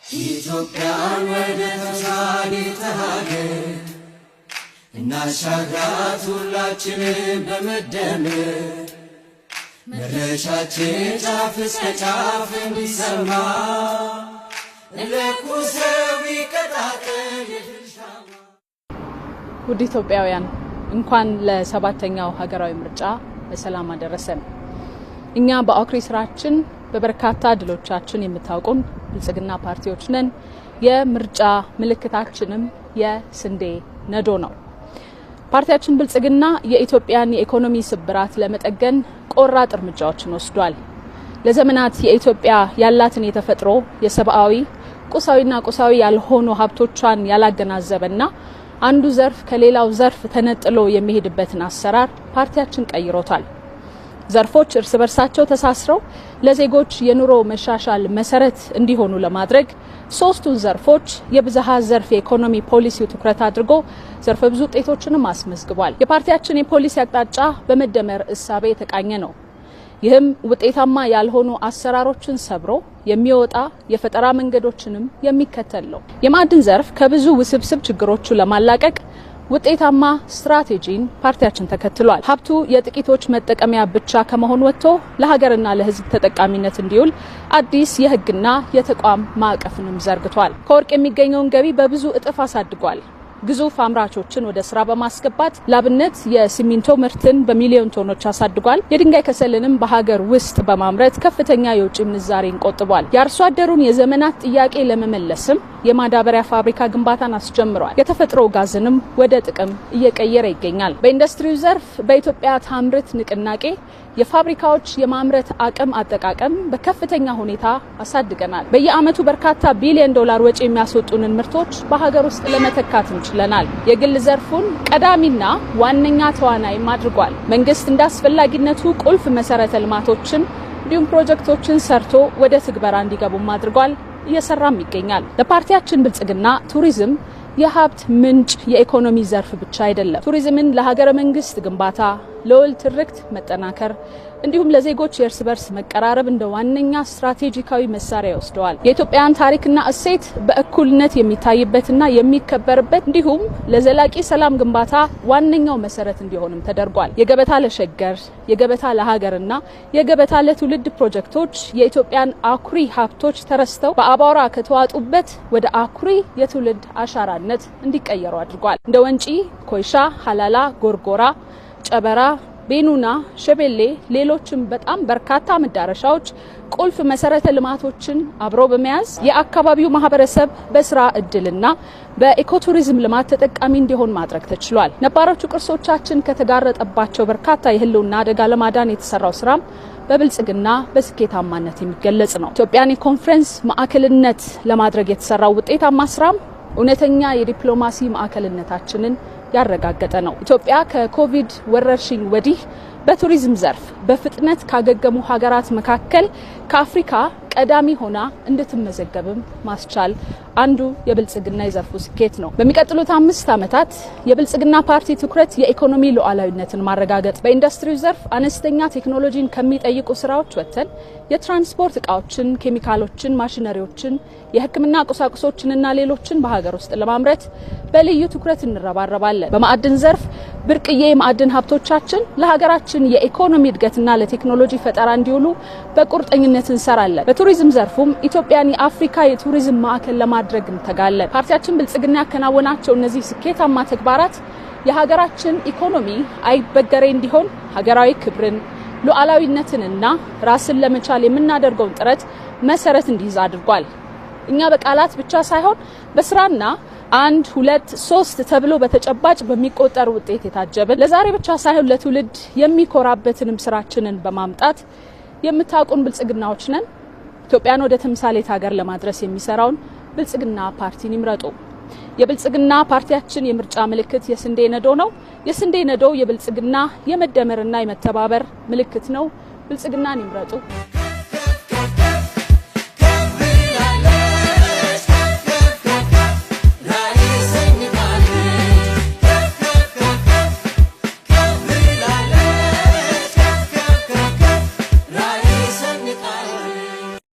ኢትዮጵያን ወደ ተምሳሌተ ሀገር እናሻግራት ሁላችንም በመደመር፣ መድረሻችን ጫፍ እስከ ጫፍ እንዲሰማ ለኩሰው ይቀጣጠል የድል ሻማ። ውድ ኢትዮጵያውያን፣ እንኳን ለሰባተኛው ሀገራዊ ምርጫ በሰላም አደረሰን። እኛ በአኩሪ ስራችን በበርካታ ድሎቻችን የምታውቁን ብልጽግና ፓርቲዎች ነን። የምርጫ ምልክታችንም የስንዴ ነዶ ነው። ፓርቲያችን ብልጽግና የኢትዮጵያን የኢኮኖሚ ስብራት ለመጠገን ቆራጥ እርምጃዎችን ወስዷል። ለዘመናት የኢትዮጵያ ያላትን የተፈጥሮ፣ የሰብአዊ፣ ቁሳዊና ቁሳዊ ያልሆኑ ሀብቶቿን ያላገናዘበና አንዱ ዘርፍ ከሌላው ዘርፍ ተነጥሎ የሚሄድበትን አሰራር ፓርቲያችን ቀይሮታል። ዘርፎች እርስ በርሳቸው ተሳስረው ለዜጎች የኑሮ መሻሻል መሰረት እንዲሆኑ ለማድረግ ሶስቱን ዘርፎች የብዝሃ ዘርፍ የኢኮኖሚ ፖሊሲው ትኩረት አድርጎ ዘርፈ ብዙ ውጤቶችንም አስመዝግቧል። የፓርቲያችን የፖሊሲ አቅጣጫ በመደመር እሳቤ የተቃኘ ነው። ይህም ውጤታማ ያልሆኑ አሰራሮችን ሰብሮ የሚወጣ፣ የፈጠራ መንገዶችንም የሚከተል ነው። የማዕድን ዘርፍ ከብዙ ውስብስብ ችግሮቹ ለማላቀቅ ውጤታማ ስትራቴጂን ፓርቲያችን ተከትሏል። ሀብቱ የጥቂቶች መጠቀሚያ ብቻ ከመሆን ወጥቶ ለሀገርና ለሕዝብ ተጠቃሚነት እንዲውል አዲስ የሕግና የተቋም ማዕቀፍንም ዘርግቷል። ከወርቅ የሚገኘውን ገቢ በብዙ እጥፍ አሳድጓል። ግዙፍ አምራቾችን ወደ ስራ በማስገባት ላብነት የሲሚንቶ ምርትን በሚሊዮን ቶኖች አሳድጓል። የድንጋይ ከሰልንም በሀገር ውስጥ በማምረት ከፍተኛ የውጭ ምንዛሬን ቆጥቧል። የአርሶ አደሩን የዘመናት ጥያቄ ለመመለስም የማዳበሪያ ፋብሪካ ግንባታን አስጀምሯል። የተፈጥሮ ጋዝንም ወደ ጥቅም እየቀየረ ይገኛል። በኢንዱስትሪው ዘርፍ በኢትዮጵያ ታምርት ንቅናቄ የፋብሪካዎች የማምረት አቅም አጠቃቀም በከፍተኛ ሁኔታ አሳድገናል። በየዓመቱ በርካታ ቢሊዮን ዶላር ወጪ የሚያስወጡንን ምርቶች በሀገር ውስጥ ለመተካት ችለናል። የግል ዘርፉን ቀዳሚና ዋነኛ ተዋናይም አድርጓል። መንግስት እንደ አስፈላጊነቱ ቁልፍ መሰረተ ልማቶችን እንዲሁም ፕሮጀክቶችን ሰርቶ ወደ ትግበራ እንዲገቡም አድርጓል። እየሰራም ይገኛል። ለፓርቲያችን ብልጽግና ቱሪዝም የሀብት ምንጭ፣ የኢኮኖሚ ዘርፍ ብቻ አይደለም። ቱሪዝምን ለሀገረ መንግስት ግንባታ፣ ለወል ትርክት መጠናከር እንዲሁም ለዜጎች የእርስ በርስ መቀራረብ እንደ ዋነኛ ስትራቴጂካዊ መሳሪያ ይወስደዋል። የኢትዮጵያን ታሪክና እሴት በእኩልነት የሚታይበትና የሚከበርበት እንዲሁም ለዘላቂ ሰላም ግንባታ ዋነኛው መሰረት እንዲሆንም ተደርጓል። የገበታ ለሸገር፣ የገበታ ለሀገርና የገበታ ለትውልድ ፕሮጀክቶች የኢትዮጵያን አኩሪ ሀብቶች ተረስተው በአቧራ ከተዋጡበት ወደ አኩሪ የትውልድ አሻራነት እንዲቀየሩ አድርጓል። እንደ ወንጪ፣ ኮይሻ፣ ሀላላ፣ ጎርጎራ፣ ጨበራ፣ ቤኑና፣ ሸቤሌ፣ ሌሎችም በጣም በርካታ መዳረሻዎች ቁልፍ መሰረተ ልማቶችን አብሮ በመያዝ የአካባቢው ማህበረሰብ በስራ እድልና በኢኮቱሪዝም ልማት ተጠቃሚ እንዲሆን ማድረግ ተችሏል። ነባሮቹ ቅርሶቻችን ከተጋረጠባቸው በርካታ የህልውና አደጋ ለማዳን የተሰራው ስራም በብልጽግና በስኬታማነት የሚገለጽ ነው። ኢትዮጵያን የኮንፈረንስ ማዕከልነት ለማድረግ የተሰራው ውጤታማ ስራም እውነተኛ የዲፕሎማሲ ማዕከልነታችንን ያረጋገጠ ነው። ኢትዮጵያ ከኮቪድ ወረርሽኝ ወዲህ በቱሪዝም ዘርፍ በፍጥነት ካገገሙ ሀገራት መካከል ከአፍሪካ ቀዳሚ ሆና እንድትመዘገብም ማስቻል አንዱ የብልጽግና የዘርፉ ስኬት ነው። በሚቀጥሉት 5 ዓመታት የብልጽግና ፓርቲ ትኩረት የኢኮኖሚ ሉዓላዊነትን ማረጋገጥ፣ በኢንዱስትሪው ዘርፍ አነስተኛ ቴክኖሎጂን ከሚጠይቁ ስራዎች ወጥተን የትራንስፖርት እቃዎችን፣ ኬሚካሎችን፣ ማሽነሪዎችን፣ የሕክምና ቁሳቁሶችንና ሌሎችን በሀገር ውስጥ ለማምረት በልዩ ትኩረት እንረባረባለን። በማዕድን ዘርፍ ብርቅዬ የማዕድን ሀብቶቻችን ለሀገራችን የኢኮኖሚ እድገትና ለቴክኖሎጂ ፈጠራ እንዲውሉ በቁርጠኝነት እንሰራለን። በቱሪዝም ዘርፉም ኢትዮጵያን የአፍሪካ የቱሪዝም ማዕከል ለማድረግ እንተጋለን። ፓርቲያችን ብልጽግና ያከናወናቸው እነዚህ ስኬታማ ተግባራት የሀገራችን ኢኮኖሚ አይበገሬ እንዲሆን፣ ሀገራዊ ክብርን፣ ሉዓላዊነትንና ራስን ለመቻል የምናደርገውን ጥረት መሰረት እንዲይዝ አድርጓል። እኛ በቃላት ብቻ ሳይሆን በስራና አንድ፣ ሁለት፣ ሶስት ተብሎ በተጨባጭ በሚቆጠር ውጤት የታጀብን፣ ለዛሬ ብቻ ሳይሆን ለትውልድ የሚኮራበትንም ስራችንን በማምጣት የምታውቁን ብልጽግናዎች ነን። ኢትዮጵያን ወደ ተምሳሌት ሀገር ለማድረስ የሚሰራውን ብልጽግና ፓርቲን ይምረጡ። የብልጽግና ፓርቲያችን የምርጫ ምልክት የስንዴ ነዶ ነው። የስንዴ ነዶ የብልጽግና የመደመርና የመተባበር ምልክት ነው። ብልጽግናን ይምረጡ።